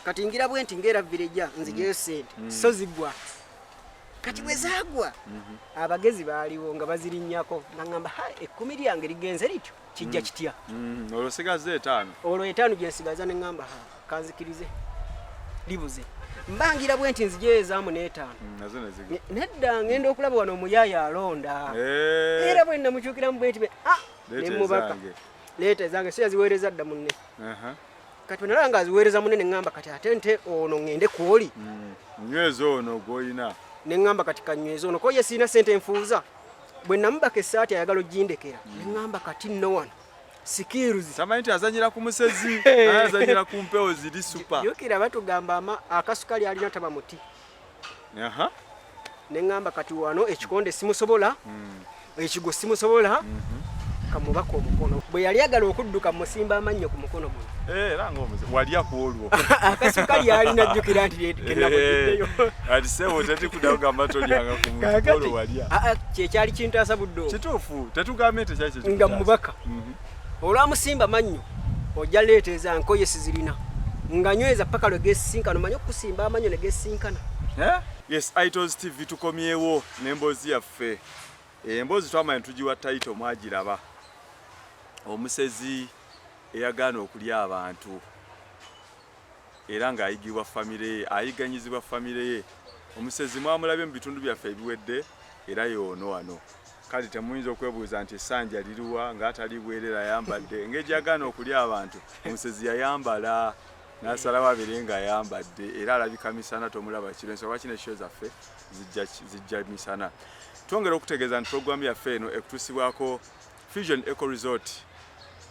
Kati ngira bwe nti ngera vireja nzijeyo sente so zigwa. Kati bwe zaagwa, abagezi baaliwo nga bazirinnyako, naŋŋamba, "Ha, 10 lyange ligenze lityo, kijja kitya?" Olwo sigaza 5. Olwo 5 gye nsigaza, ne ŋŋamba, "Ha, kanzikirize libuze." Mbangira bwe nti nzijeyo ezaamu n'etaano. Nazo nezigwa. Nedda, ngenda okulaba wano omuyaaya alonda. Era bwe namukyukiramu bwe nti ah, Leeta ne mubaka. Ezange. Leeta ezange, so yaziweereza dda munne. Kati bwe nalaba nga aziweereza munne, ne ŋŋamba, "Kati ate nte ono ŋŋende kwoli." Nyweza ono gw'olina. Ne ŋŋamba, "Kati kanyweze ono, ko ye siina sente nfuuza." Bwe namubaka essaati ayagala ogindekera, ne ŋŋamba, "Kati nno wano skills." Tamanyi nti azanyira ku musezi, naye azanyira ku mpewo ziri super. Jjukira batugamba akasukali alina taba muti. Ne ŋŋamba, "Kati wano ekikonde simusobola, ekigo simusobola, kamubaka omukono." Bwe yali agala okudduka, musimba amannyo ku mukono guno. Eh, era ng'omuze walya ku olwo. Akasukali alina, jjukira nti kenabuddeyo. Ati sebo tetikuddayo gamba tolyanga ku muntu. Kaakati, olwo walya. Aa, kyekyali kintaasa budde obwo. Kituufu, tetugambye nti kyali Nga mubaka. Olwamusimba mannyo, ojja leeta ezankoye sizirina, nga nyweza paka lwe gesinkana. Omanye okusimba amannyo ne gesinkana. Eh? Yes, Itos TV, tukomyewo n'emboozi yaffe. Emboozi twamanya tugiwa title, mwagiraba, omusezi eyagaana okulya abantu era ng'ayigibwa famire ye, ayiganyizibwa famire ye. Omusezi mwamulabye mu bitundu byaffe ebiwedde, era yoono wano. Kale temuyinza okwebuuza nti essanja liriwa ng'atali bwerera ayambadde engeri gyagaana okulya abantu. Omusezi yayambala n'asalawo abeere ng'ayambadde, era alabika misana, tomulaba kiro. Ensonga lwaki ne show zaffe zijja misana. Twongera okutegeeza nti programu yaffe eno ekutuusibwako Fusion Eco Resort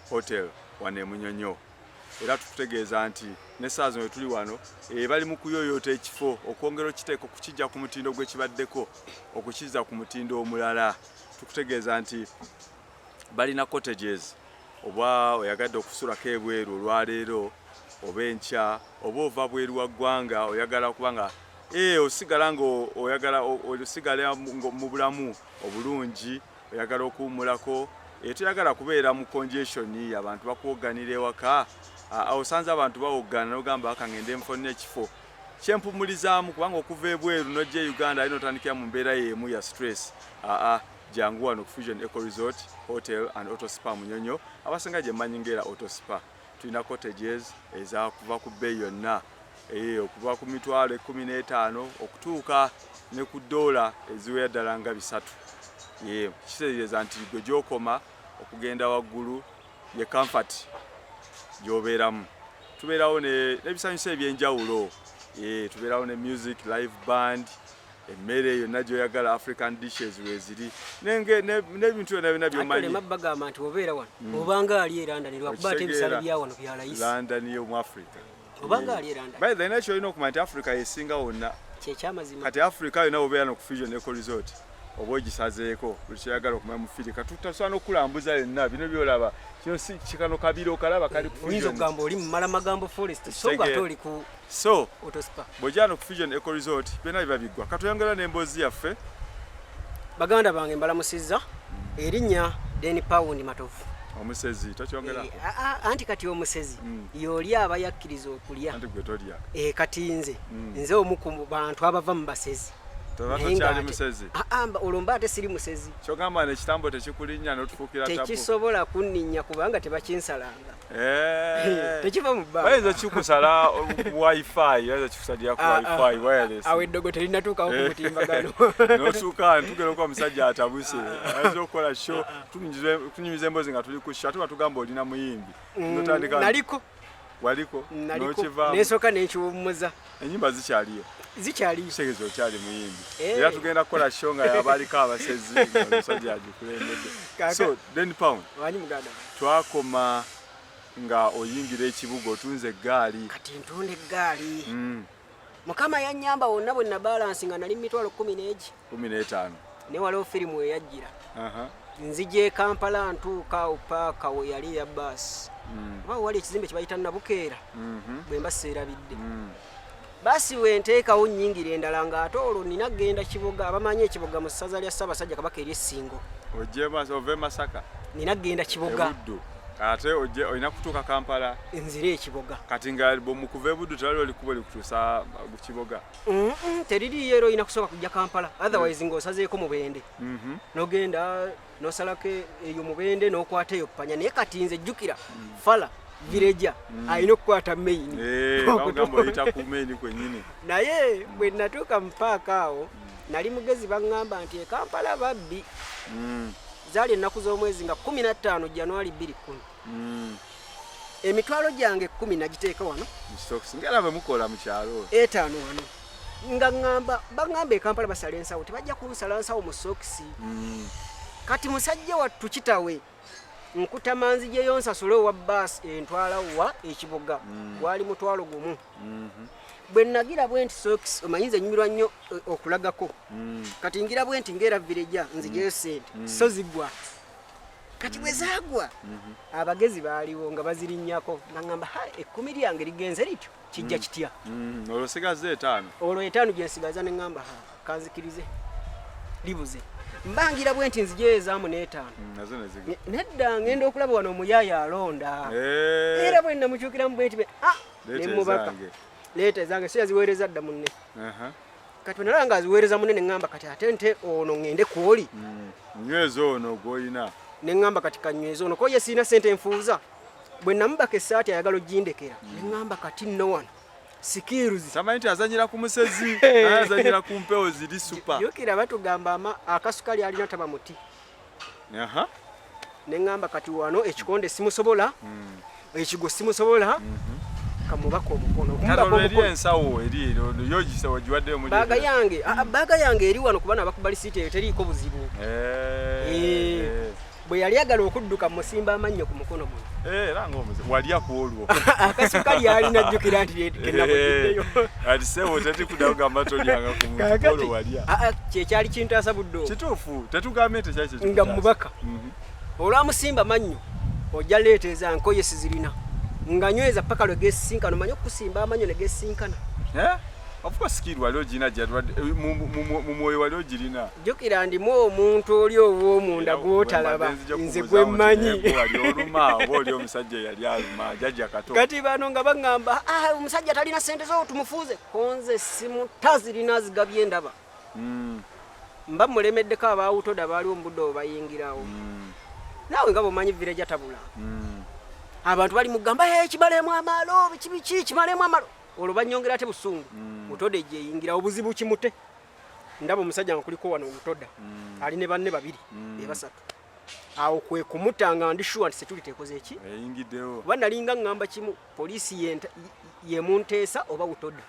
Hotel wano e Munyonyo, era tukutegeeza nti n'essaawa zino tuli wano, bali mu kuyoyoota ekifo okwongera okiteeka okukijja ku mutindo gwekibaddeko okukizza ku mutindo omulala. Tukutegeeza nti balina cottages, oba oyagadde okusulako ebweru olwaleero oba enkya, oba ova bweru wa ggwanga, oyagala okuba nga osigala nga oyagala osigala mu bulamu obulungi, oyagala okuwummulako, toyagala kubeera mu congestion, abantu bakuwogganira ewaka, osanze abantu bawoggana nogamba, "Aka ngende nfune ekifo kyempumulizaamu," kubanga okuva ebweru nojja e Uganda ali notandikira mu mbeera y'emu ya stress. Aa, jangu wano ku Fusion Eco Resort Hotel and Auto Spa Munyonyo, abasinga gye mmanyi ng'era Auto Spa. Tulina cottages ezakuva ku bbeeyi yonna, okuva ku 150,000 okutuuka ne ku ddoola eziwera ddala nga 300. Kitegeeza nti gwe gy'okoma okugenda waggulu ye comfort gy'obeeramu. Tubeerawo n'ebisanyusa ebyenjawulo, tubeerawo ne music, live band, emmere yonna gy'oyagala, African dishes weeziri, n'ebintu byonna byonna by'omanyi. Ate bagamba nti obeera wano obanga ali e London, lwakuba ate ebisale bya wano bya layisi. London y'omu Africa. Obanga ali e London. By the way, nakyo olina okumanya nti Africa yesinga wonna. Kyekyamazima. Kati Africa yonna obeera no ku Fusion Eco Resort oba ogisazeeko buli kyoyagala okumanya mu Firika. Tutasobola n'okulambuza yonna bino byolaba, kino si kikano kabiro okalaba kali ku Oyinza Fusion. okugamba oli mu Malamagambo Forest, so nga ate oli ku So Auto Spa. Bw'ojja no ku Fusion Eco Resort byonna biba biggwa. Katweyongera n'emboozi yaffe. Baganda bange, mbalamusizza. Erinnya Den Pound Matovu. Omusezi tokyongerako? Anti kati omusezi y'oli aba yakkiriza okulya. Anti gwe tolya. Kati nze omu ku bantu abava mu basezi. Toba Naye nga tokyali musezi. Ah, ah, olwo mba ate siri musezi. Kyogamba nekitambo tekikulinnya n'otufuukira tabu? Tekisobola kunninnya kubanga tebakinsalanga. Tekiva mu bbanga. Bayinza kikusala wifi, bayinza kikusalira ku wifi wireless. Awo eddogo terinatuukawo ku mutimbagano. Notuuka ntugera okuba musajja atabuse, ayinza okukola show, tunyumiza emboozi nga tuli ku show, ate batugamba olina muyimbi. Notandika. Naliko. Waliko? Naliko. Nokivaamu? Nesooka nenkiwummuza. Enyimba zikyaliyo? Zikyaliyo. Kitegeeza okyali muyimbi. Eh. Era tugenda kukola show nga yabaliko abasezi, nga omusajja agikulembedde. So then Pound, Wanyi muganda wange. Twakoma nga oyingira ekibuga, otunze eggaali. Kati ntunda eggaali. Mukama yannyamba, wonna bwe nabalansi nga nali 15,000. 15. Naye waliwo firimu eyajjira. Nzija e Kampala, ntuuka awo paaka we yali eya baasi, oba wali ekizimbe kye bayita Nabukeera, bwe mba seerabidde. Baasi wenteekawo nnyingira endala, ng'ate olwo nina genda Kiboga. Abamanyi ekiboga mu ssaza lya Ssaabasajja Kabaka ery'Essingo. Ojje ove Masaka. Nina genda Kiboga. Ebuddu. Ate ojje olina kutuuka Kampala. Nzire ekiboga. Kati nga mukuva ebuddu tewali olikuba likutuusa ku Kiboga. Teririiyo era olina kusooka kujja Kampala. Otherwise ng'osazeeko Mubende. N'ogenda n'osalako eyo Mubende n'okwata eyo Panya. Naye kati nze jjukira fala vireja alina okukwata main. Bagamba oyita ku main kwennyini. Naye bwe natuuka mu paaka awo nali mugezi, baŋŋamba nti e Kampala babbi. Zaali ennaku z'omwezi nga 15 January 2010. Emitwalo gyange 10 nagiteeka wano. Mu sokisi nga era bwe mukola mu kyalo. 5 wano. Nga ŋŋamba, baŋŋamba e Kampala basala ensawo, tebajja kunsala nsawo mu sokisi. Kati musajja wattu kitawe nkutama nzijeyo nsasule owa baasi entwala wa ekiboga. Gwali 10,000. Bwe nagira bwe nti sokisi, omanyi nze nyumirwa nnyo okulagako. Kati ngira bwe nti ng'era vireja nzijeyo ssente, so zigwa. Kati bwe zaagwa, abagezi baaliwo nga bazirinnyako, nga ŋŋamba ha 10 lyange ligenze lityo, kijja kitya? Olwo sigaza 5. Olwo 5 gye nsigaza ne ŋŋamba ha kanzikirize libuze. Mbangira bwe nti nzijeyo ezaamu n'etaano. Nazo ne zigwa. Nedda ngenda okulaba wano omuyaaya alonda. Era bwe namukyukiramu bwe nti Leeta ne mubaka. ezange. Leeta ezange, so yaziweereza dda munne. Kati bwe nalaba ng'aziweereza munne ne ŋŋamba kati ate nte ono ŋŋende kw'oli. Nyweza ono gw'olina. Ne ŋŋamba kati kanyweze ono, ko ye sirina ssente nfuuza. Bwe namubaka essaati ayagala ogindekera. Ne ŋŋamba kati nno wano skills. Samanyi nti azannyira ku musezi, azannyira ku mpewo ziri super. Jjukira batugamba akasukali alina taba muti. Ne ŋŋamba kati wano ekikonde simusobola, ekigo simusobola, kamubaka omukono. Kati olwo eri ensawo eri yo ogiwaddeyo muli Baaga yange, baaga yange eri wano kuba nabakuba lisiiti eyo teriiko buzibu. Bwe yali agala okudduka musimba amannyo ku mukono guno. Era ng'omuze walya ku olwo. Akasukali alina jjukira nti kenabuddeyo. Ati ssebo tetukuddayo kugamba tolyanga ku muntu olwo walya. Kye kyali kintaasa budde obwo. Kituufu, tetugambye nti kyali Nga mubaka. Olwamusimba mannyo ojja leeta ezankoye sizirina. Nga nyweza paka lwe geesinkana, omanyi okusimba amannyo ne geesinkana. Of course skill wali ogirina mu mwoyo wali ogirina. Jjukira ndimu omuntu oli ow'omunda gw'otalaba, nze gwe mmanyi. Wali oluma oba oli omusajja eyali aluma jjajja Kato. Kati bano nga baŋŋamba omusajja talina ssente zo tumufuuze. Ko nze simutazirina zigabye ndaba. Mba mulemeddeko abaawutoda baaliwo mu budde obwo bayingirawo. Naawe nga bw'omanyi vireja tabula. Abantu bali mugamba kimalemu amalo, biki biki kimalemu amalo. Olwo bannyongera ate busungu. Mutoda ejja eyingira obuzibu kimute. Ndaba omusajja nga kuliko wano omutoda. Ali ne banne babiri, be basatu. Awo kwe kumuta nga ndi sure nti security ekoze eki? Eyingiddewo. Kuba nalinga ŋŋamba kimu, poliisi yemunteesa oba butoda.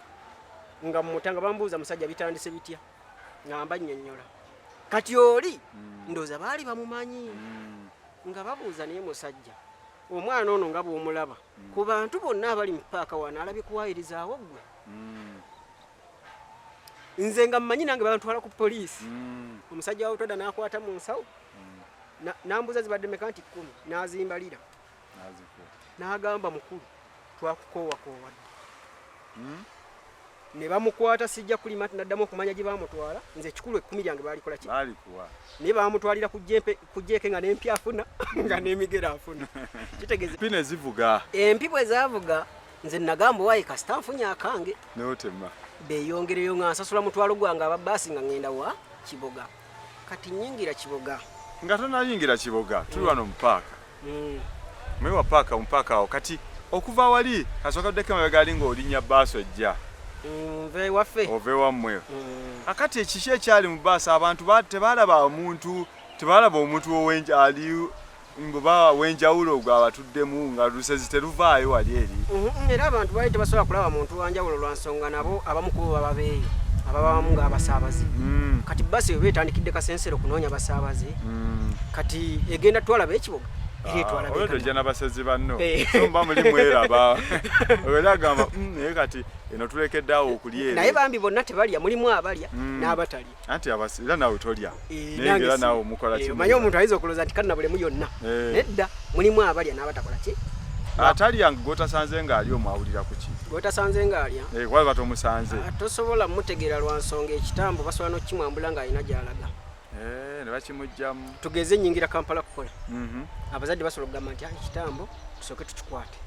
Nga mmuta nga bambuuza musajja bitandise bitya? Nga mbannyonnyola. Kati oli ndowooza baali bamumanyi. Nga babuuza naye musajja. Omwana ono nga bw'omulaba ku bantu bonna abali mu paaka wano alabye kuwaayirizaawo ggwe. Nze nga mmanyi nange bantwala ku poliisi. Omusajja wa butoda n'akwata mu nsawo. N'ambuuza zibadde mmeka nti 10 n'azimbalira. N'agamba mukulu twakukoowakoowa dda. Ne bamukwata sijja kulima nti naddamu okumanya gye baamutwala, nze ekikulu 10 lyange baalikola ki? Baalikuwa. Naye baamutwalira ku jjeeke nga n'empi afuna, nga n'emigere afuna. Kitegeeza Empi ne zivuga. Empi bwe zaavuga, nze nagamba waayi kasita nfunye akange. N'otema. Beeyongereyo nga nsasula mutwalo gwange aba bbaasi nga ŋŋenda wa Kiboga. Kati nnyingira Kiboga. Nga tonnayingira Kiboga, tuli wano mu paaka. Mwe wa paaka, mu paaka awo. Kati okuva wali, kasooka tuddeko emabega ali ng'olinnya bbaasi ojja. Nve ewaffe. Ove wammwe. Akati ekiki ekyali mu bbaasi abantu tebalaba omuntu, tebalaba omuntu ali mbuba w'enjawulo gw'abatuddemu nga lusezi teruvaayo wali eri. Era abantu baali tebasobola kulaba muntu wa njawulo lwa nsonga nabo abamu ku bo baba beeyo ababamu ng'abasaabaze. Kati bbaasi bwe etandikidde Kasensero kunoonya basaabaze, kati egenda twalaba ekibuga era etwala Olwedde ojja n'abasezi banno. So mba muli mweraba. Era agamba, naye kati eno tulekedde awo okulya ero. Naye bambi bonna tebalya, mulimu abalya n'abatalya. Anti era naawe tolya. Naye era naawe omukola kimu. Omanyi omuntu ayinza okulowooza nti kannabulemu yonna. Nedda, mulimu abalya n'abatakola ki? Atalya gw'otasanze ng'alya omwawulira ku ki? Gw'otasanze ng'alya? Kuba batomusanze. Tosobola mutegeera lwa nsonga ekitambo basobola n'okukimwambula ng'alina gy'alaga. Ne bakimugyamu. Tugeze nyingira Kampala kukola. Abazadde basobola okugamba nti, "Ekitambo tusooke tukikwate."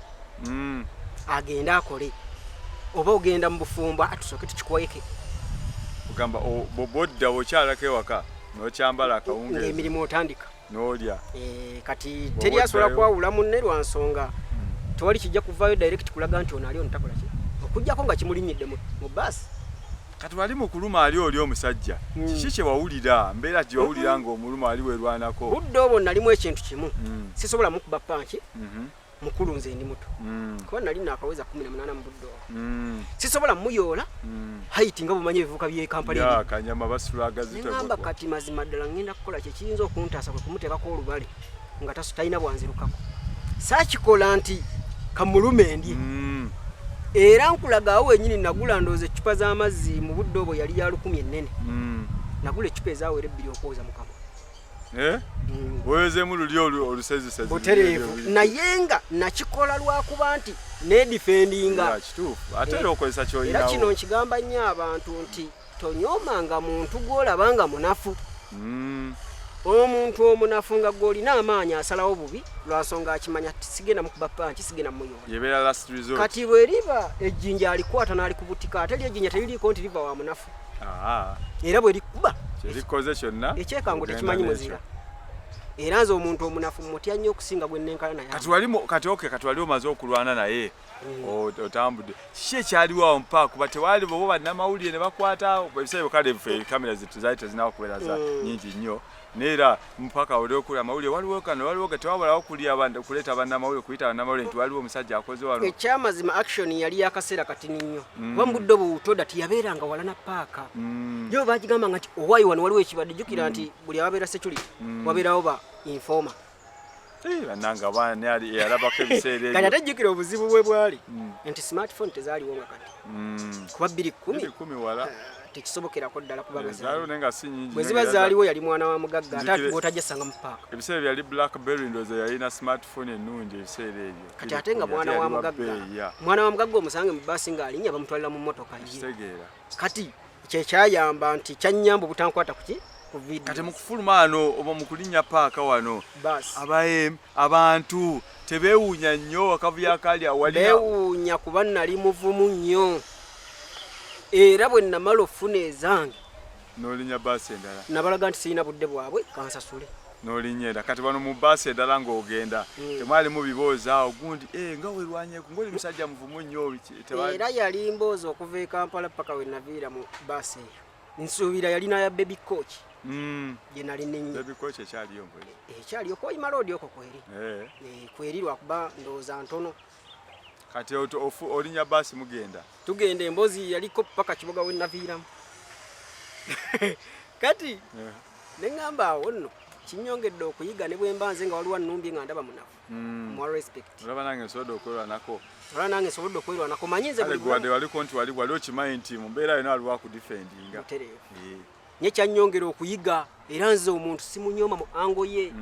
Agende akole, oba ogenda mu bufumbo, tusooke tukikweke. Ogamba bw'oba odda okyalako ewaka n'okyambala akawungeezi, ng'emirimu otandika n'olya. Kati Bw'oba teri asobola oddayo. kwawula munne lwa nsonga tewali kijja kuvaayo direct kulaga nti ono ali ono takola ki, okugjako nga kimulinnyidde mu baasi. Kati wali mu kuluma ali oli omusajja, kiki kye wawulira, mbeera gye wawulira ng'omuluma ali werwanako? Budde obwo nalimu ekintu kimu: sisobola mukuba punch. Mukulu, nze ndi muto, kuba nali nakaweza 18 mu budde obwo. Sisobola muyoola height, nga bumanyi ebivuka by'e Kampala ya ebi. Kanyama basula agazito. Neŋŋamba kati mazima ddala ŋŋenda kukola kye kiyinza okuntaasa, kwe kumuteekako olubale nga talina bwanzirukako. Saakikola nti kamulume ndye. Era nkulaga awo wenyini nagula ndowooza eccupa z'amazzi mu budde obwo yali ya 1000 ennene. Nagula eccupa ezawera ebbiri okwoza mu kamwa. Eh? Oyozeemu luli olusezisezi. Butereevu, naye nga nakikola lwakuba nti nedefendinga. Ya, kituufu, ate era okozesa Era kyolinawo. kino nkigamba nnyo abantu nti tonyoomanga muntu gw'olaba nga munafu. Omuntu omunafu nga gw'olina amaanyi asalawo bubi lwansonga akimanya ti sigenda mukuba punch, sigenda muyoola. Yebeera last resort. Kati bwe liba ejjinja alikwata n'alikubutika, ate lyejjinja teririiko nti liva wa munafu. Era bwe likuba kyerikoze kyonna, ekyekango ogenda tekimanyi n'ekyo. muzira. Era nze omuntu omunafu mutya nnyo okusinga gwe nenkana naye. Kati wali kati okay, kati wali omaze okulwana naye, otambudde, kiki ekyaliwo awo mpa? Kuba tewali bobo bannamawulire ne bakwata ebiseera kale ffe kamera zaali tezinaba kubeera za nyingi nnyo, neera mpaka oli okuli amawulire waliwo kano waliwo ga tewabulawo kulya kuleeta bannamawulire, kuyita bannamawulire nti waliwo omusajja akoze wano. Ekyamazima action yali yakaseera katini nnyo, kuba mu budde obwo utoda tiyabeeranga wala na paaka. Yo bagigambanga nti owaayi wano waliwo ekibadde. Jjukira nti buli ababeera security wabeerawo ba informer. Eh, bannange abaana ali eyalabako ebiseera Kati ebyo. ate jjukira obuzibu bwe bwali nti smartphone tezaaliwo nga kati, kuba 2010 2010 wala. Tekisobokerako ddala kubanga Zaaliwo zaaliwo. naye nga si nyingi. Bwe ziba zaaliwo yali mwana wa mugagga ate gwotajja sanga mu paaka. Ebiseera byali Blackberry, ndowooza yalina smartphone ennungi ebiseera ebyo. Kati ate nga mwana wa mugagga, mwana wa mugagga omusange mu baasi ng'alinnya bamutwalira mu mmotoka ye. Kitegeera. Kati kyekyayamba nti kyannyamba obutankwata kuki ku video. Kati mu kufuluma wano oba mu kulinnya paaka wano, Baasi. Abantu tebeewuunya nnyo akavuyo akaali awalina? Beewuunya kuba nali muvumu nnyo, era bwe namala ofuna ezange n'olinnya baasi endala. Nabalaga nti sirina budde bwabwe, kansasule. N'olinnya enda. Kati wano mu baasi endala ng'ogenda, temwalimu biboozi awo gundi, "Eh, nga werwanyeku ngaoli musajja muvumu nnyo," Era yali mboozi okuva e Kampala paka we naviira mu baasi eyo. Nsuubira yalina ya baby coach gye nali ninnya. Baby coach ekyaliyo mpozi? Ekyaliyo Koyima Road okwo kweri. Eh. Kweri lwakuba ndowooza ntono. Kati olinnya baasi mugenda. Tugenda, emboozi yaliko paka Kiboga we naviiramu. Kati neŋŋamba awo nno kinyongedde okuyiga, ne bwe mba nze nga waliwo annumbye nga ndaba munafu, muwa respect. Olaba nange nsobodde okwerwanako. Olaba nange nsobodde okwerwanako, manyi nze Kale buli gwe wadde waliko nti wali okimanyi nti mu mbeera yonna waliwo akudefendinga. Butereevu. Nye kyannyongera okuyiga, era nze omuntu simunyooma mu ango ye.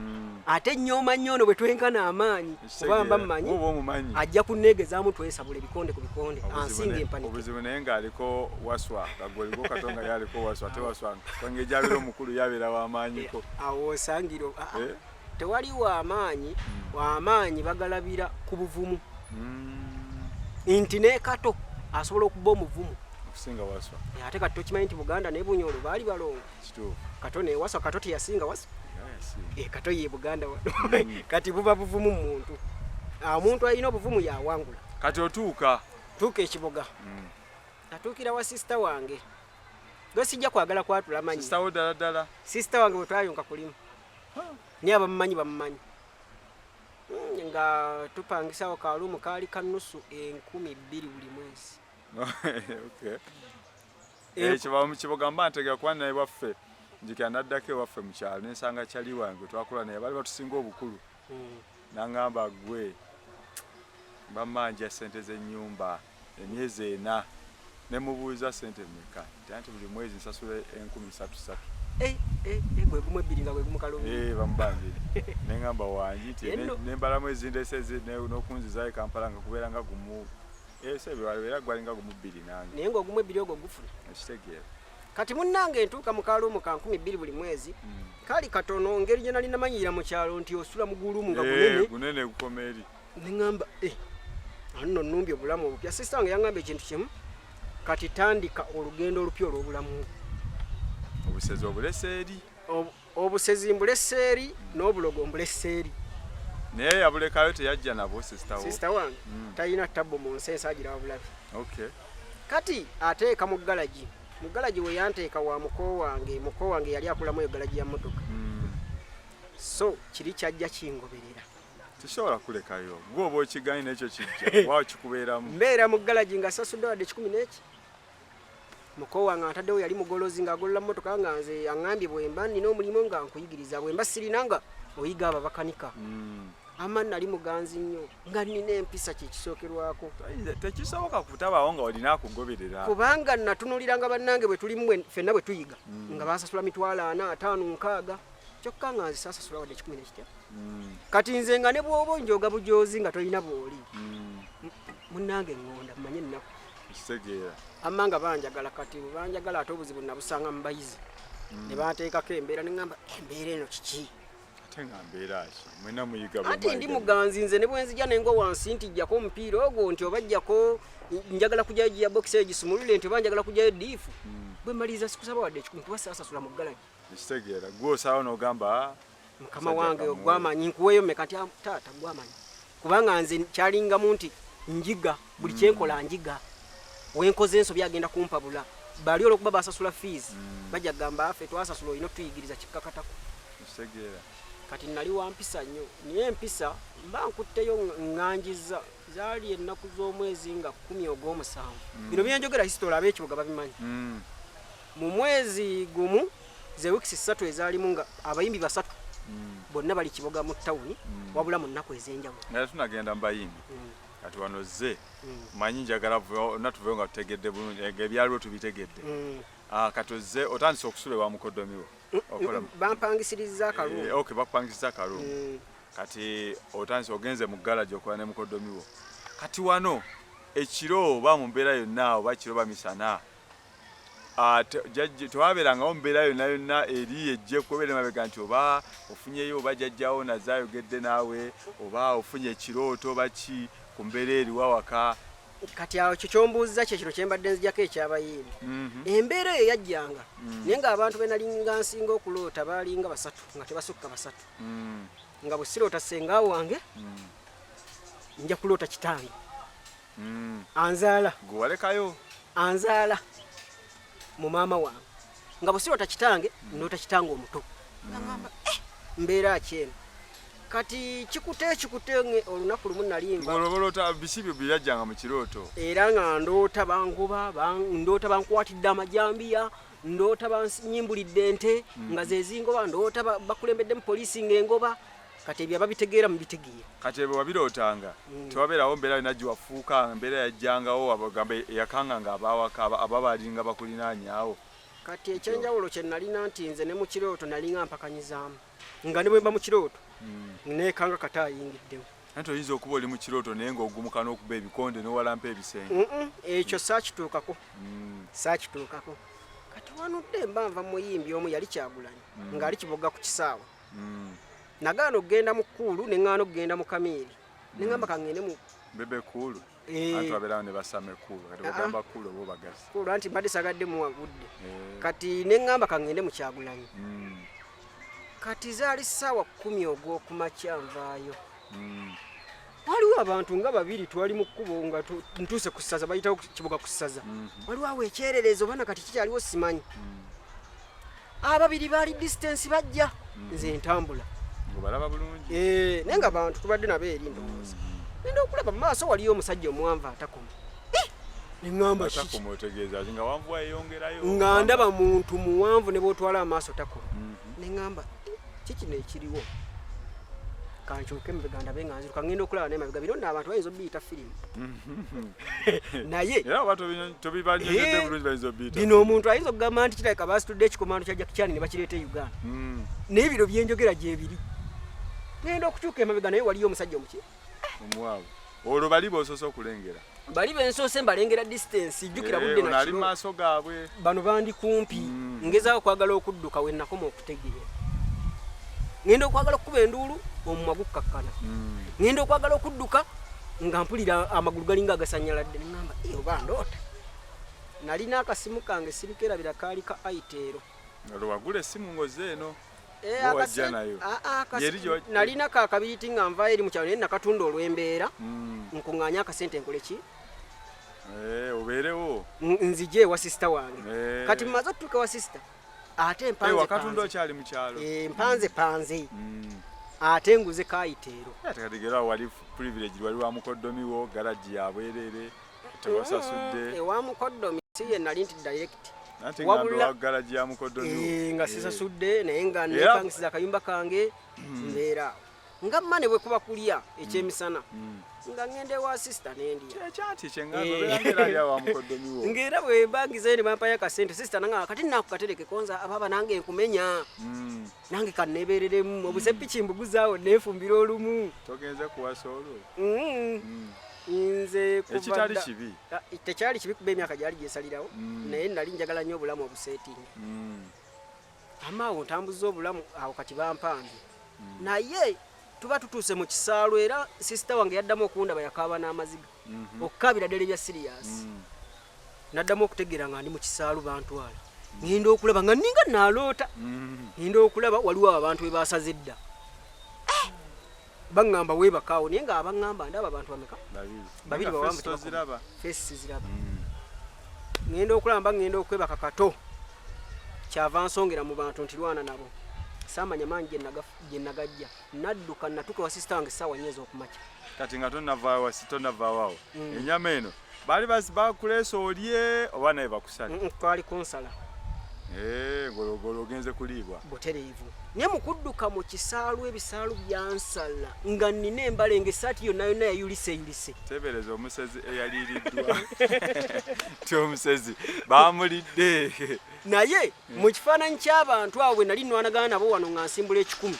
Ate nyooma nnyo ono bwe twenkana amaanyi, kuba mba mmanyi Oba omumanyi ajja kunneegezaamu, twesabula ebikonde ku bikonde, ansinga empanike. Obuzibu naye ng'aliko Waswa, gagweliko Katonga ye aliko Waswa, ate Waswa kwange gyabeera omukulu yabeera w'amaanyiko. Awo osangira Eh? tewali wamaanyi. Wamaanyi bagalabira ku buvumu, nti ne Kato asobola okuba omuvumu okusinga Waswa. Ate kati tokimanyi nti Buganda ne Bunyolo baali balongo? Kituufu. Kato ne Waswa, Kato teyasinga Waswa? Yasinga. Kato ye Buganda wano. Kati buba buvumu mu muntu. Omuntu alina obuvumu yawangula. Kati otuuka. Tuuka ekibuga, natuukira wa sister wange gwe sijja kwagala kwatula manyi. Sister wo ddala ddala? Sister wange bwe twayonka kulimu, naye abamumanyi bamumanyi. Nga tupangisawo kalumu kaali ka nusu 2000 buli mwezi. Okay. Ekyo mu Kiboga mba ntegera, kuba naye waffe njikira naddako ewaffe mu kyalo nensanga kyali wange twakula naye bali batusinga obukulu. Nangamba, "Gwe bamanja sente z'ennyumba emyezi 4." Nemubuuza, "Sente mmeka?" Nti, "Anti buli mwezi nsasula 3,000 satu." Eh, eh, eh, gwe gumu ebbiri nga gwe gumu kalungi. Eh, bamubambire neŋŋamba wangi nti Enno. Nembalamu ezindese n'okunzizaayo e Kampala nga kubeera nga gumu, era gwalinga gumu bbiri nange. Naye ng'ogumu ebbiri ogwo gufuna. Ekitegeera. Kati munnange ntuuka mu kaluumu ka 2000 buli mwezi. Kali katono ngeri gye nali namanyira mu kyalo nti osula mu guluumu nga gunene. Gunene gukoma eri. Ne ŋŋamba, nno nnumbye obulamu obupya. Sisita wange yaŋŋamba ekintu kimu, kati tandika olugendo olupya olw'obulamu. Obusezi obulese eri. Obusezi mbulese eri n'obulogo mbulese eri. Naye yabulekayo teyajja nabwo sisita wo? Sisita wange talina tabbu mu nsi ensi agira bulabi. Okay. Kati ateeka mu galagi. Mu galagi we yanteeka wa muko wange, muko wange yali akolamu eyo galagi ya mmotoka. So kiri kyajja kingoberera. Tisobola kulekayo. Gwe oba okiganyi n'ekyo kijja. Waawo kikubeeramu. Mbeera mu galagi nga sasudde wadde 10 n'eki. Muko wange ataddewo yali mugolozi ng'agolola mmotoka nga nze aŋŋambye bwe mba nnina omulimu nga nkuyigiriza, bwe mba sirina nga oyiga ababakanika. Ama nali muganzi nnyo nga nnina empisa kye kisookerwako. Tekisoboka kutabaawo nga olina akugoberera. Kubanga natunuliranga bannange bwe tuli ffenna bwe tuyiga nga bansasula 400, 500, 60 kyokka nga nze saasasula wadde 10 n'ekitya. Kati nze nga ne bw'oba onjooga bujoozi nga tolina bw'oli. Munnange ŋŋonda mmanye ennaku. Kitegeera. Amma nga banjagala kati banjagala ate obuzibu nabusanga mu bayizi. Ne banteekako embeera ne ŋŋamba embeera eno kiki? Ate nga mbeera ki? Mwenna muyiga bwe. Ate ndi muganzi nze ne bwe nzija ne ngwa wansi nti jjako omupiira ogwo nti oba jjako njagala kujjayo gearbox eyo gisumulule nti oba njagala kujjayo diifu. Bwe mmaliriza sikusaba wadde 10 kuba saasasula mu galagi. Kitegeera. Gwe osaawo n'ogamba mukama wange ogwamanyi nkuweeyo mmeka nti taata gwamanyi. Kubanga nze kyalingamu nti njiga buli kyenkola njiga. Wenkoze ensobi agenda kumpabula. Bali olw'okuba basasula fees bajja kugamba affe twasasula olina otuyigiriza kikkakatako. Kitegeera. Kati nali wa mpisa nnyo naye empisa mba nkutteyo ŋŋanjizza zaali ennaku z'omwezi nga 10 ogw'omusanvu. Bino byenjogera history ab'ekibuga babimanyi. Mu mwezi gumu ze weeks 3 ezaalimu nga abayimbi 3 bonna bali Kiboga mu tawuni wabula mu nnaku ez'enjawulo. Naye tunagenda mu bayimbi. Kati wano zze manyi njagala natuveyo nga tutegedde bulungi ebyaliwo tubitegedde. Kati ozze otandise okusula ewa mukoddomi wo. Bampangisiriza akalungu. Okay, bakupangisiza akalungu. Kati otandise ogenze mu garage okola ne mukoddomi wo. Kati wano ekiro oba mu mbeera yonna oba kiro oba misana tewabeerangawo mbeera yonna yonna eri ejje kubeera emabega nti oba ofunyeyo oba jjajjawo naze ayogedde naawe oba ofunye ekirooto oba ki ku mbeera eriwo awaka. Kati awo kyo kyombuuza kye kino kye mbadde nzijako ekyabayimbi. Embeera eyo yajjanga naye ng'abantu be nalinga nsinga okuloota baalinga 3 nga tebasukka 3. Nga bwe siroota ssenga wange nja kuloota kitange. Anzaala. Gwe walekayo? Anzaala mu maama wange. Nga bwe siroota kitange ndoota kitange omuto. Ngamba mbeera ki eno? Kati kikute kikute olunaku lumu nali nva. Ng'oloboloota biki byo byajjanga mu kirooto? Era nga ndoota bangoba, ndoota bankwatidde amajambiya, ndoota banyimbulidde ente nga ze zingoba, ndoota bakulembedde mu poliisi ng'engoba. Kati ebyo ababitegeera mubitegeera. Kati ebyo wabirootanga tewabeerawo mbeera yonna gye wafuuka, mbeera yajjangawo abagamba eyakanganga abaawaka ababalinga bakulinaanyaawo. Kati ekyenjawulo kye nalina nti nze ne mu kirooto nalinga mpakanyizaamu. Nga ne bwe mba mu kirooto neekanga kata ayingiddewo. Anti oyinza okuba oli mu kirooto naye ng'ogumuka n'okuba ebikonde n'owalampa ebisenge. Ekyo saakituukako. Saakituukako. Kati wanudde mba nva muyimbi omu yali Kyagulanyi ng'ali Kiboga ku kisaawe. Nagaana okugenda mu Kkuulu ne ŋŋaana okugenda mu Kamiiri. Ne ŋŋamba ka ŋŋende mu Bebe Kkuulu. Anti babeerawo ne basama ekkuulu. Kati bagamba Kkuulu oba obagazi. Kkuulu anti mbadde sagadde muwa budde. Kati ne ŋŋamba ka ŋŋende mu Kyagulanyi. Kati zaali ssaawa 10 ogw'okumakya nvaayo. Waliwo abantu nga babiri twali mu kkubo nga ntuuse ku ssaza, bayitawo Kiboga ku ssaza. Waliwo awo ekyererezo oba nakati kikyaliwo simanyi. Ababiri baali distance bajja nze ntambula. Ng'obalaba bulungi. Naye nga bantu tubadde nabo eri ndowooza. Ngenda okulaba mu maaso waliyo omusajja omuwanvu atakoma. Ne ŋŋamba kiki? Atakoma otegeeza ki nga wanvu ayeyongerayo? Nga ndaba muntu muwanvu ne bw'otwala amaaso takoma. Ne ŋŋamba ki kino ekiriwo? Kankyuke emabega ndabe nga nziruka ngenda okulaba n'emabega bino nno abantu bayinza obiyita firimu. Naye era oba tobibanyonyodde bulungi bayinza obiyita. Bino omuntu ayinza okugamba nti kirabika baasitudde ekikomando kya Jackie Chan ne bakireeta e Uganda. Naye bino byenjogera gyebiri. Ngenda okukyuka emabega naye waliyo omusajja omuki? Omuwanvu. Olwo bali b'osoose okulengera. Bali bensoose mbalengera distance, jjukira Eh, budde ono ali nakiro. maaso gaabwe. Bano bandi kumpi. Ngezaako kwagala okudduka, we nakoma okutegeera ngenda okwagala okukuba enduulu, omumwa gukkakkana. Ngenda okwagala okudduka nga mpulira amagulu galinga agasanyaladde, neŋamba, "Eh, oba ndoota?" Nalina akasimu kange, sirikerabira, kaali ka Itel. Olwo wagula essimu ngoze eno? Eh, Bo wajja nayo? Ah, ah, Yeri nalina kakabiriti nga nvaayo eri mu kyalo, naye nakatunda olw'embeera, nkuŋŋaanye akasente nkole ki? Eh, obeerewo. Nzije ewa sister wange. Eh. Kati mmaze otutuuka ewa sister, ate Eh, mpanze wakatunda panze. okyali mu kyalo? Eh, mpanze panze, ate nguze ka Itel. Ate kati gera wali privilege, wali wa mukoddomi wo, garagi yabwerere, tewasasudde. Ewa mukoddomi si ye nali nti direct. Anti Wabula- ngambe wa garagi ya mukoddomi wo. Eh, nga sisasudde, naye nga Era- nepangisiza akayumba kange, mbeera awo nga mma ne bwe kuba kulya ekyemisana, nga ngenda ewa sister nendya. Ekyanti kyengambe Eh. obeera ngera ali awa mukoddomi wo. Ng'era bwe mbangizayo ne bampayo akasente, sister nanga kati naakukatereke konza ababa nange nkumenya. Nange kanneebereremu obusepiki mbuguzaawo neefumbira olumu. Togenze kuwasa olwo? Nze kuva Ekitali dda- kibi. Ah, tekyali kibi kuba emyaka gyali gyesalirawo, naye nali njagala nnyo obulamu obuseetinga. Ama awo ntambuza obulamu awo, kati bampambye, naye tuba tutuuse mu kisaalu, era sister wange yaddamu okundaba, yakaaba n'amaziga, okukaabira ddala ebya serious. Naddamu okutegeera nga ndi mu kisaalu, bantwala, ngenda okulaba nga ninga naaloota. Ngenda okulaba waliwo abantu be basaze edda. Eh! Baŋŋamba weebakaawo, naye nga abaŋŋamba ndaba abantu bameka? Babiri. Babiri. Nga Bawanvu. face toziraba. Face siziraba. Ngenda okulaba mba ngenda okwebaka kato, kyava nsongera mu bantu nti lwana nabo, saamanya maanyi gye nagajja, nadduka natuka wa sister wange essaawa 4 ez'okumakya. Kati nga tonavaawo, tonavaawo awo, enyama eno baali bakuleesa olye oba naye bakusale? Twali kunsala. Eh, ngologolo ogenze kuliibwa. Butereevu, naye mu kudduka mu kisaalu, ebisaalu byansala nga nnina embale nga essaati yonna yonna yayulise yulise. Tebereza omusezi eyaliiriddwa ti omusezi bamulidde. Naye mu kifaananyi ky'abantu abo bwe nali nwanagana nabo wano nga nsimbula 100,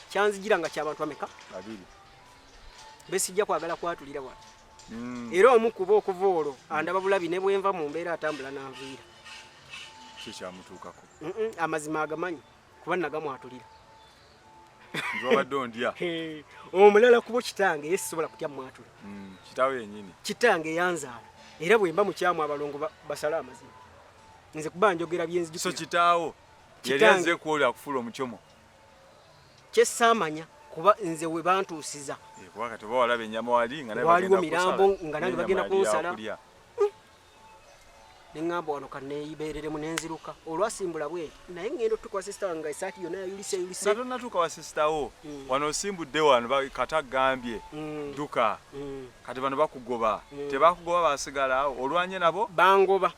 kyanzigira nga ky'abantu bameka? Babiri. Besijja kwagala kwatulira wano. Era omu kuba okuva olwo andaba bulabi, ne bwenva mu mbeera atambula nanviira. Kikyamutuukako? Amazima agamanyi kuba nagamwatulira. Nti wabadde ondya? Omulala kubo kitange, ye sisobola kutya mwatula. Kitaawe yennyini? Kitange yanzaala, era bwe mba mukyamu abalongo basale amazima, nze kuba njogera So byenzijukira. kitaawo yali Kitange. azze kwoli akufuula omukyomo? Kyesaamanya kuba nze we bantuusiza. Eh, kuba kati oba walaba ennyama wali nga naye Waliwo bagenda mirambo kusala, nga nange n'ennyama bagenda yali kunsala. yakulya. Neŋŋamba wano kaneeyibeereremu, nenzirukka olwasimbula bwenti, naye ŋŋenda otutuka wa sister wange nga esaati yonna yayulise yulise. Nga tonatuuka wa sister wo, wano osimbudde wano, kata agambye dduka. Kati bano bakugoba? Tebakugoba, basigala awo olwanye nabo? Bangoba,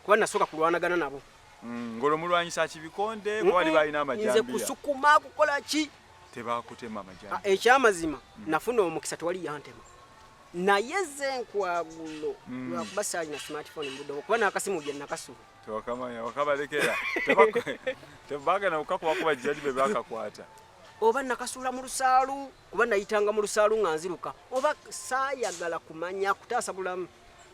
kuba nasooka kulwanagana nabo. Ng'olwo mulwanyisa kibikonde, kuba bali balina Nze amajambiya? kusukuma kukola ki. Tebakutema amajambiya? Ah, ekyamazima nafuna omukisa, tewali yantema, naye ze enkwagulo lwakuba saalina smartphone mubudde obwo, kuba n'akasimu gye nakasula. Tewakamanya wakabalekera, tebagenda kukakubakuba jjali be bakakwata. Oba nakasuula mu lusaalu, kuba nayitanga mu lusaalu nga nziruka, oba saayagala kumanya kutaasa bulamu.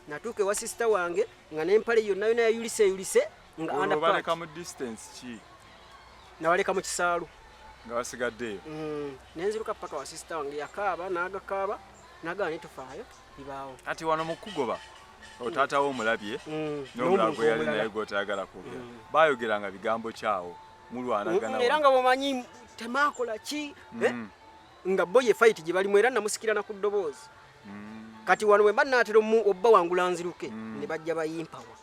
Natuuka ewa sister wange nga n'empale yonna yonna yayulise eyulise nga Olwo underpant. baleka mu distance ki? Nabaleka mu kisaalu. Nga basigaddeeyo? Nenziruka paka wa sister wange, yakaaba n'agakaaba n'agamba netufaayo bibaawo. Kati wano mu kugoba otaata wo omulabye n'omulala N'omuntu gwe yali omulala. naye gw'otayagala kwogera, baayogeranga bigambo kyawo mulwanagana? Era nga bwomanyi temakola ki, eh? Nga bo ye fight gye balimu, era namusikirana ku ddoboozi. Kati wano bwe mba naatera obba wangula nziruke, ne bajja bayimpawa.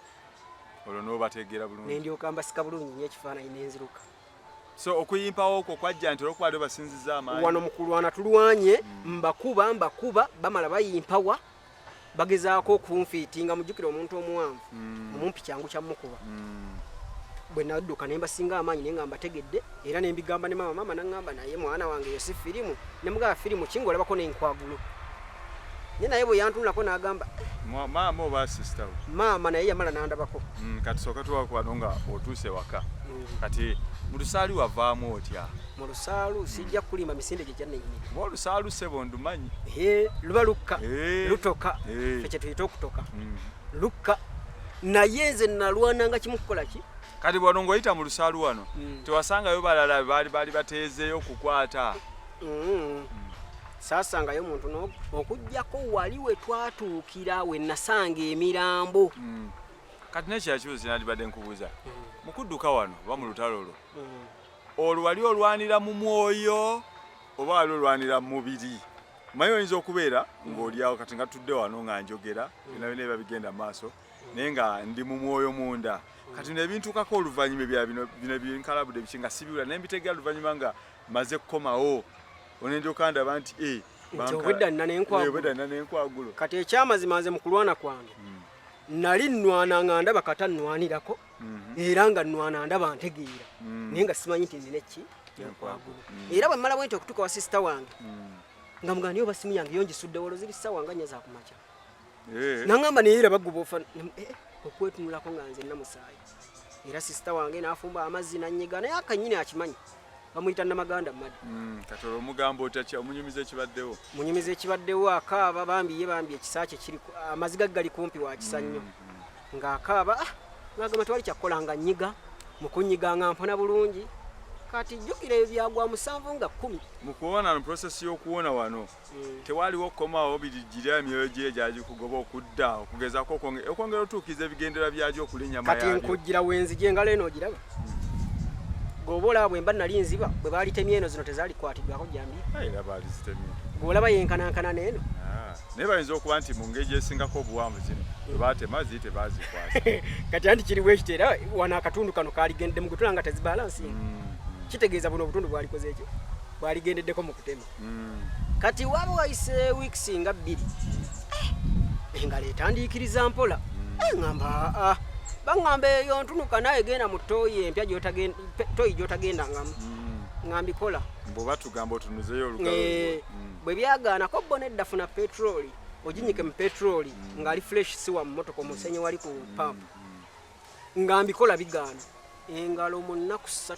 Olwo n'obategeera bulungi? Nendyoka mbasika bulungi nnyo ekifaananyi nenziruka. So okuyimpawo okwo kwajja nti olwokuba aliwo basinziza amaanyi? Wano mu kulwana tulwanye, mbakuba mbakuba, bamala bayimpawa, bagezaako okunfiitinga. Mujjukire omuntu omuwanvu, omumpi kyangu kyamukuba. Bwe nadduka ne mbasinga amaanyi, naye nga mbategedde, era ne mbigamba ne maama. Maama naŋŋamba, "Naye mwana wange, eyo si firimu." Ne mugamba, "Firimu ki ng'olabako n'enkwagulo?" Naye naye bwe yantunulako n'agamba, Maama oba sister we? Maama naye yamala n'andabako. Kati sooka tuwakwano nga otuuse waka. Kati mu lusaalu wavaamu otya? Mu lusaalu sijja kulimba, misinde gye gyannenyini. Kuba olusaalu, ssebo, ndumanyi. Luba lukka, lutoka. Ffe kye tuyita okutoka. Lukka, naye nze nalwananga kimu, kukola ki? Kati wano ng'oyita mu lusaalu wano, tewasangayo balala baali bateezeeyo okukwata? Saasangayo muntu okugjako wali we twatuukira we nasanga emirambo. Kati nekira kibuzo kinandibadde nkubuuza, mu kudduka wano oba mu lutalo lwo olwo, wali olwanira mu mwoyo oba wali olwanira mu mubiri? Manyi oyinza okubeera ng'oliawo kati nga tudde wano nga njogera byonna byonna ebiba bigenda mu maaso, naye nga ndi mu mwoyo munda. Kati nebintuukako oluvannyuma ebya bino bino binkalabudde biki nga sibiwula, naye mbitegeera oluvannyuma nga maze kukomawo, onendyoka ndaba nti Nti obwedda nina n'enkwagulo. Obwedda nina n'enkwagulo. Kati ekyamazima, nze mu kulwana kwange nali nnwana nga ndaba kata nnwanirako, era nga nnwana ndaba ntegeera, naye nga simanyi nti nina eki? Enkwagulo. Era bwe mmala bwe nti okutuuka wa sister wange, nga mugamba, "Naye oba simu yange yo ngisudde wolo?" Ziri ssaawa nga 4 za kumakya. Naŋŋamba, "Naye era baguba ofa." Okwetunulako nga nze namusaayi. Era sister wange n'afumba amazzi nanyiga, naye akanyini akimanyi, bamuyita Namaganda Madi. Kati olwo omugamba otya? Ki omunyumiza ekibaddewo? Munyumiza ekibaddewo, akaaba bambi. Ye bambi ekisa kye kiri amaziga gali kumpi wakisa nnyo ng'akaaba. Ah, ng'agamba tewali kyakkola, nga nyiga mu kunyiga nga mpona bulungi. Kati jjukira ebyo byagwa 7 nga 10. Mu kuwona, mu process y'okuwona wano, tewaliwo kukomawo birijjira emyoyo gye gyagikugoba okudda okugezaako okwongera otuukiriza ebigendera byagyo okulya ennyama Kati yaabyo? Nkujjira wenzija engalo eno ogiraba, gweoba olaba bwe mba nali nziba bwe baalitemye eno, zino tezaalikwatiddwako jambiya. Aye, era baalizitemye. Gweolaba yenkanankana n'eno. Ah, naye bayinza okuba nti mu ngeri gyesingako obuwanvu zino bwe baatema ziri tebazikwasa. Kati anti kiri bwekiti, era wano akatundu kano kaligendedde mu kutula nga tezibalansinga. Kitegeeza buno obutundu bwalikoze ekyo bwaligendeddeko mu kutema. Kati waba wayise weeks nga 2, engalo etandiikiriza mpola. Ŋŋamba, aa, baŋŋamba eyo ntunuka, naye genda mu toyi empya toyi gy'otagendangamu. Nga mbikola. Bw'oba tugamba otunuzeyo olugalo lwo. Bwe byagaanako bo, nedda, funa petroli oginyike mu petroli ng'ali fresh, siwa mu motoka, omusenyi wali ku pampu. Nga mbikola bigaana. Engalo mu nnaku 3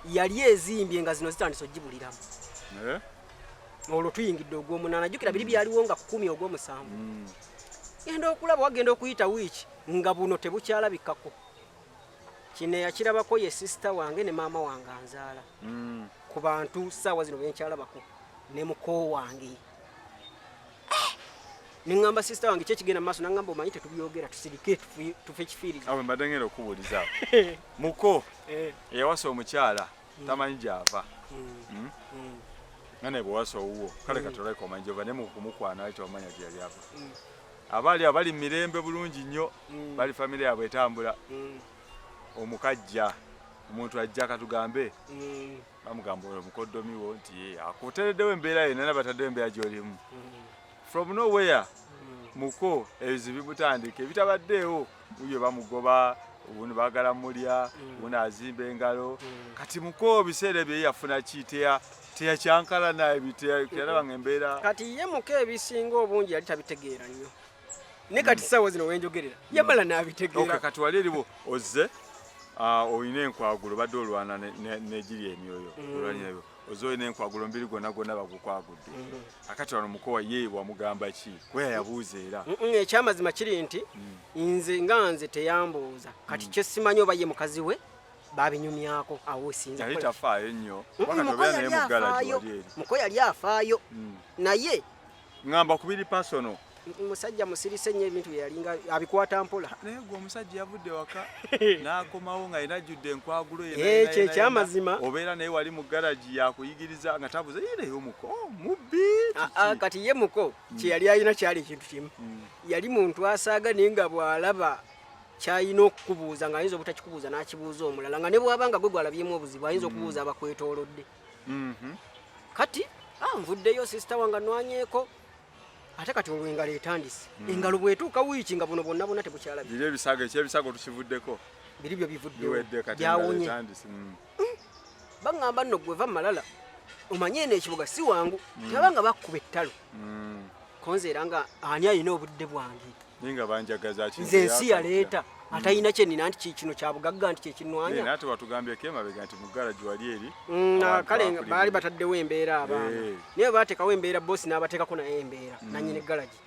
yali ezimbye nga zino zitandise ogibuliramu. Eh? Olwo tuyingidde ogw'omunaana. Jjukira biri byaliwo nga 10 ogw'omusanvu. Genda okulaba wagenda okuyita wiiki nga buno tebukyalabikako. Kino eyakirabako ye sister wange ne maama wange anzaala. Ku bantu ssaawa zino benkyalabako ne muko wange. Neŋŋamba sister wange, ki ekigenda mu maaso? Naŋŋamba, "Omanyi tetubyogera, tusirike, tufe kifiiriza." Awo mbadde ngenda okubuuliza, muko eyawasa omukyala tamanyi gy'ava, Nga naye bwewasa owuwo, kale kati olabika omanyi gyova, naye mukumukwana ali tewamanya gye yali ava. Abaali abo bali mu mirembe bulungi nnyo, bali famire yaabwe etambula. Omukajja omuntu ajja, katugambe bamugamba oyo mukoddomi wo nti ye akutereddewo embeera ye nana bataddewo embeera gy'olimu. From nowhere muko ebizibu bimutandika ebitabaddeewo, uyo bamugoba, uno baagala mulya, uno azimba engalo. Kati muko ebiseera ebyo ye yafuna ki? Teyakyankalana, teyalaba nga embeera? Kati ye muko ebisinga obungi yali tabitegeera nnyo, ne kati ssaawa zino wenjogerera yamala n'abitegeera. Okay, kati wali eriwo ozze, olina enkwagulo, badde olwana negiri emyoyo, olwanya ebyo, ozze olina enkwagulo, omubiri gwonna gwonna bagukwagudde. Akati wano mukowa ye wamugamba ki? Kuba yabuuza era. Ekyamazima kiri nti nze nga nze teyambuuza. Kati kyesimanyi oba ye mukazi we babinyumyako, awo sinza Yali kukola ki. tafaayo nnyo? Kuba kati Muko obeera naye yali mu garage afaayo. wali eri. Muko yali afaayo, naye Ŋŋamba kubiri personal. Musajja musirise nnyo, ebintu bye yalinga abikwata mpola. Naye gwe omusajja yavudde waka n'akomawo nga yina ajjudde enkwagulo yenna, Eh, yenna, kye yenna, ekyamazima. yenna. Obeera naye wali mu garagi yakuyigiriza nga tabuza ye, naye omuko, oh, mubbi. Ah, ah, kati ye muko kye yali alina kyali ekintu kimu. Yali muntu asaaga, naye nga bw'alaba kyalina okukubuuza ng'ayinza obutakikubuuza n'akibuuza omulala, nga ne bw'aba nga gwe gwalabyemu obuzibu ayinza okubuuza abakwetoolodde. Kati nvuddeyo sister wange anwanyeeko, ate kati olwo engalo etandise. Engalo bw'etuuka wiiki nga buno bwonna bwonna tebukyalabye. Biri ebisago, ekyebisago tukivuddeko. Biri byo bivuddewo. Biwedde, kati engalo Byawonye. etandise. Baŋŋamba nno, "Gwe va malala, omanye eno ekibuga si wangu, tebaba nga bakkuba ettalo." Konze era nga ani alina obudde bwange? Naye nga banjagaza ki? Nze ensi yaleeta atalina kyenina nti kino kyabugagga nti kyekinwanya. Naye ate watugambyeko emabega nti mu garagi wali eri kale baali bataddewo embeera abaana, naye baateekawo embeera, bosi n'abateekako naye embeera nannyini garagi.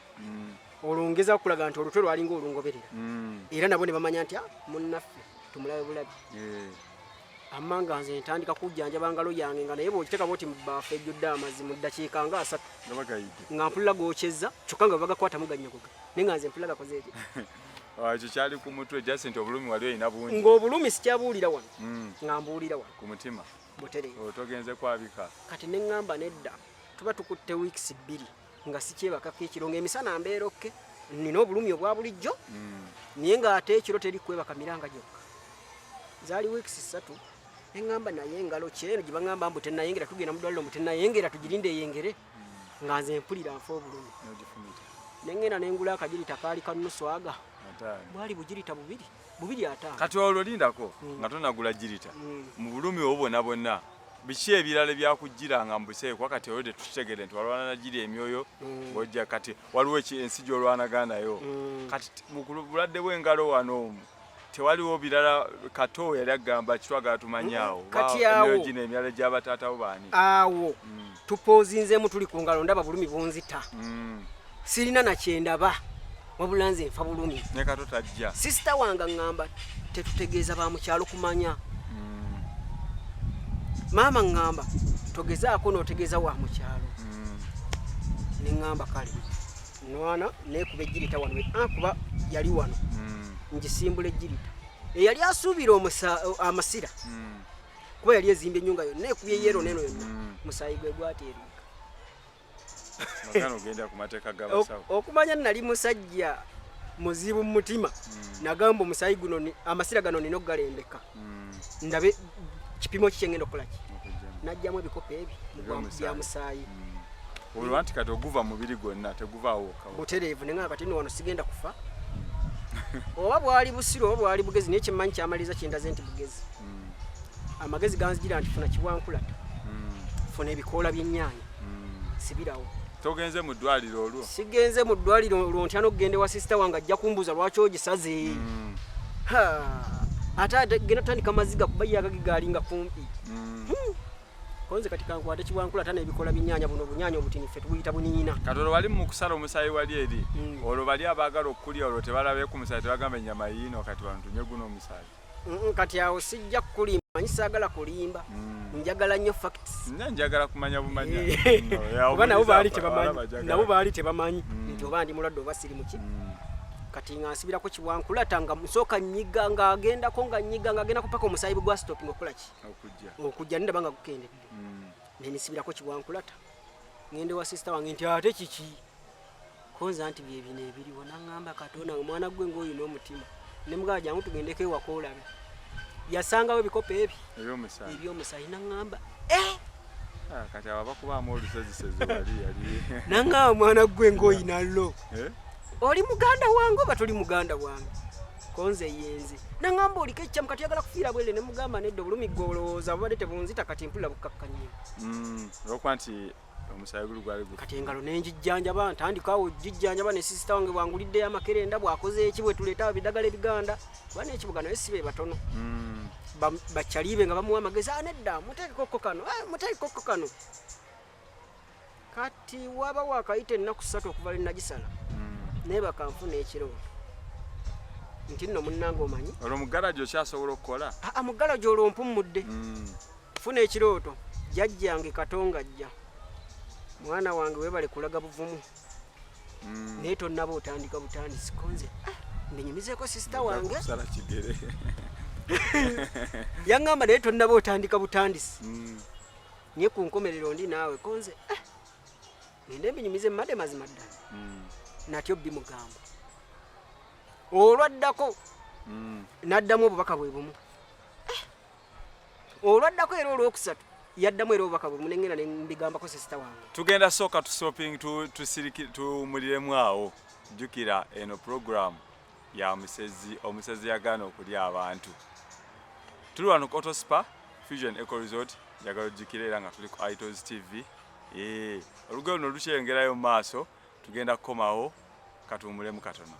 Olwo ngeza okulaga nti olutwe lwalinga olungoberera, era nabo ne bamanya nti munnaffe tumulabe bulabi. Amma nga nze ntandika kujjanjaba ngalo yange, nga naye bw'okiteeka bw'oti mu bbaafu ejjudde amazzi, mu ddakiika nga 3 nga mpulira gookyezza, kyokka nga bagakwatamu gannyogoga, naye nga nze mpulira gakoze eki. Ekyo kyali ku mutwe, just nti obulumi wali olina bungi. Ng'obulumi sikyabuwulira wano, nga mbuwulira wano ku mutima butereevu. Togenze kwabika. Kati ne ŋŋamba nedda, tuba tukutte weeks 2 nga sikyebakako ekiro, ng'emisana mbeera okay, nina obulumi obwa bulijjo, naye ng'ate ekiro teri kwebaka miranga gyokka. Zaali weeks 3, ne ŋŋamba naye engalo kyeno gye baŋŋamba mbu tennayengera, tugenda mu ddwaliro mbu tennayengera, tugirinde eyengere, nga nze mpulira nfa obulumi. Ne ŋŋenda ne ngula akagirita kaali ka nusu aga, bwali bugirita bubiri bubiri 50. Kati olwo lindako, nga tonagula girita, mu bulumi obwo bwonna bwonna, biki ebirala ebyakujjiranga mu buseere? Kuba kati olwo tetukitegere nti walwana nagiri emyoyo ng'ojja, kati waliwo ensi gy'olwanagana nayo. Kati mu bulwadde bw'engalo wano tewaliwo birala? Kato yali agamba kitwagala tumanye awo. Kati awo gino emyalo gy'abataatawo baani? Awo tupoozinzeemu, tuli ku ngalo, ndaba bulumi bunzita, sirina nakyendaba, wabula nze nfa bulumi. Ne Kato tajja. Sisita wange aŋŋamba tetutegeeza ba mukyalo kumanya. Maama ŋŋamba togezaako n'otegeeza wa mukyalo. Ne ŋŋamba kale nwana neekuba ejjirita wano, kuba yali wano, ngisimbula ejjirita eyali asuubira amasira, kuba yali ezimbye ennyunga yonna, ekubye yero neno yonna, musaayi gwe gwateeruuka. Magana ogenda ku mateeka g'abasawo. Okumanya nali musajja muzibu mu mutima, nagamba omusaayi guno amasira gano nina okugalembeka, ndabe kipimo ki kyengenda okukola ki. Okugyamu. Najjamu ebikopo ebi Ebyomusaayi. bya musaayi. Olwo anti kati oguva mu mubiri gwonna, teguvaawo wokka. Butereevu. Neŋŋamba kati nno wano sigenda kufa, oba bwali busiru oba bwali bugezi, naye kyemmanyi kyamaliriza kyendaze nti bugezi. Amagezi ganzigira nti funa kibwankulata, funa ebikoola by'ennyaanya, sibirawo. Togenze mu ddwaliro olwo? Sigenze mu ddwaliro olwo, ntya n'okugenda ewa sisita wange, ajja kumbuuza lwaki ogisaze. Ha, ate ate genda tutandika maziga kuba ye agage gaalinga kumpi. Konze kati kankwate kibwankulata n'ebikoola by'ennyaanya, buno obunyaanya obutini ffe tubuyita buniina. Kati olwo bali mu kusala omusaayi wali eri, olwo bali abaagala okulya, olwo tebalabe ku musaayi, tebagamba ennyama yiino, kati wano tunywe guno omusaayi? Kati awo sijja kukulimba, manyi saagala kulimba, njagala nnyo facts. Nze njagala kumanya bumanya. Kuba nabo baali tebamanyi, nabo baali tebamanyi nti oba ndi mulwadde oba siri muki. Kati nga nsibirako kibwankulata, nga nsooka nyiga, ng'agendako, nga nyiga, ng'agendako paka omusaayi bwe gwa stopping okukola ki? Okujja. Okujja, nindaba nga gukendedde, nenisibirako kibwankulata, ngende wa sisita wange nti ate kiki konza nti bye bino ebiriwo. Naŋŋamba, "Katonda, mwana gwe ng'olina omutima." Ne mugamba, "Jangu tugendeko ewaka olabe." Yasangawo ebikopo ebi ebyomusaayi. Ebyomusaayi. Naŋŋamba, "Eh!" Ah, kati abo bakubaamu olusezisezi wali yali. Naŋŋamba, "Mwana gwe ng'olina lo Eh? oli muganda wange oba toli muganda wange?" Konze yenze. Naŋŋamba, "Oliko ekyamu, kati oyagala kufiira bwere." Ne mugamba, "Nedda, obulumi gwe olowooza bubadde tebunzita, kati mpulira bukkakkanye." Olwokuba nti omusaayi guli gwali gu Kati engalo nenjijjanjaba, ntandika awo gijjanjaba ne sisita wange bwanguliddeyo amakerenda, bwakoze eki, bwe tuleeta ebiddagala ebiganda, kuba n'ekibuga naye si be batono. Bakyalibe nga bamuwa amagezi, "Ah, nedda, muteekekokko kano, ah, muteekekokko kano." Kati waba wakayita ennaku 3 okuva lwe nagisala, naye bakanfuna ekirooto nti nno munnange omanyi Olwo mu garagi okyasobola okukola? Aa, mu galagi olwo mpummudde. Funa ekirooto, jjajjange Katonga ajja, "Mwana wange, weebale kulaga buvumu, naye tonnaba otandika butandisi." Konze, "Ah, mbinyumizeeko sisita wange." Kusala kigere. Yaŋŋamba, "Naye tonnaba otandika butandisi, naye ku nkomerero ndi naawe." Konze, "Ah, ngende mbinyumize mmadde mazima ddala." Natyo bimugamba olwaddako, n'addamu obubaka bwe bumu. Eh, olwaddako era olwokusatu yaddamu era obubaka bwe bumu, nengenda nembigambako sisita wange. Tugenda sooka tushopping, tusiriki, tuwumuliremu awo. Jjukira eno program ya musezi, omusezi yagaana okulya abantu. Tuli wano ku Autospa Fusion Eco Resort. Njagala ojjukire era nga tuli ku Itos TV. Olugero luno lukyeyongerayo mu maaso. Tugenda kukomawo, katuwumulemu katono.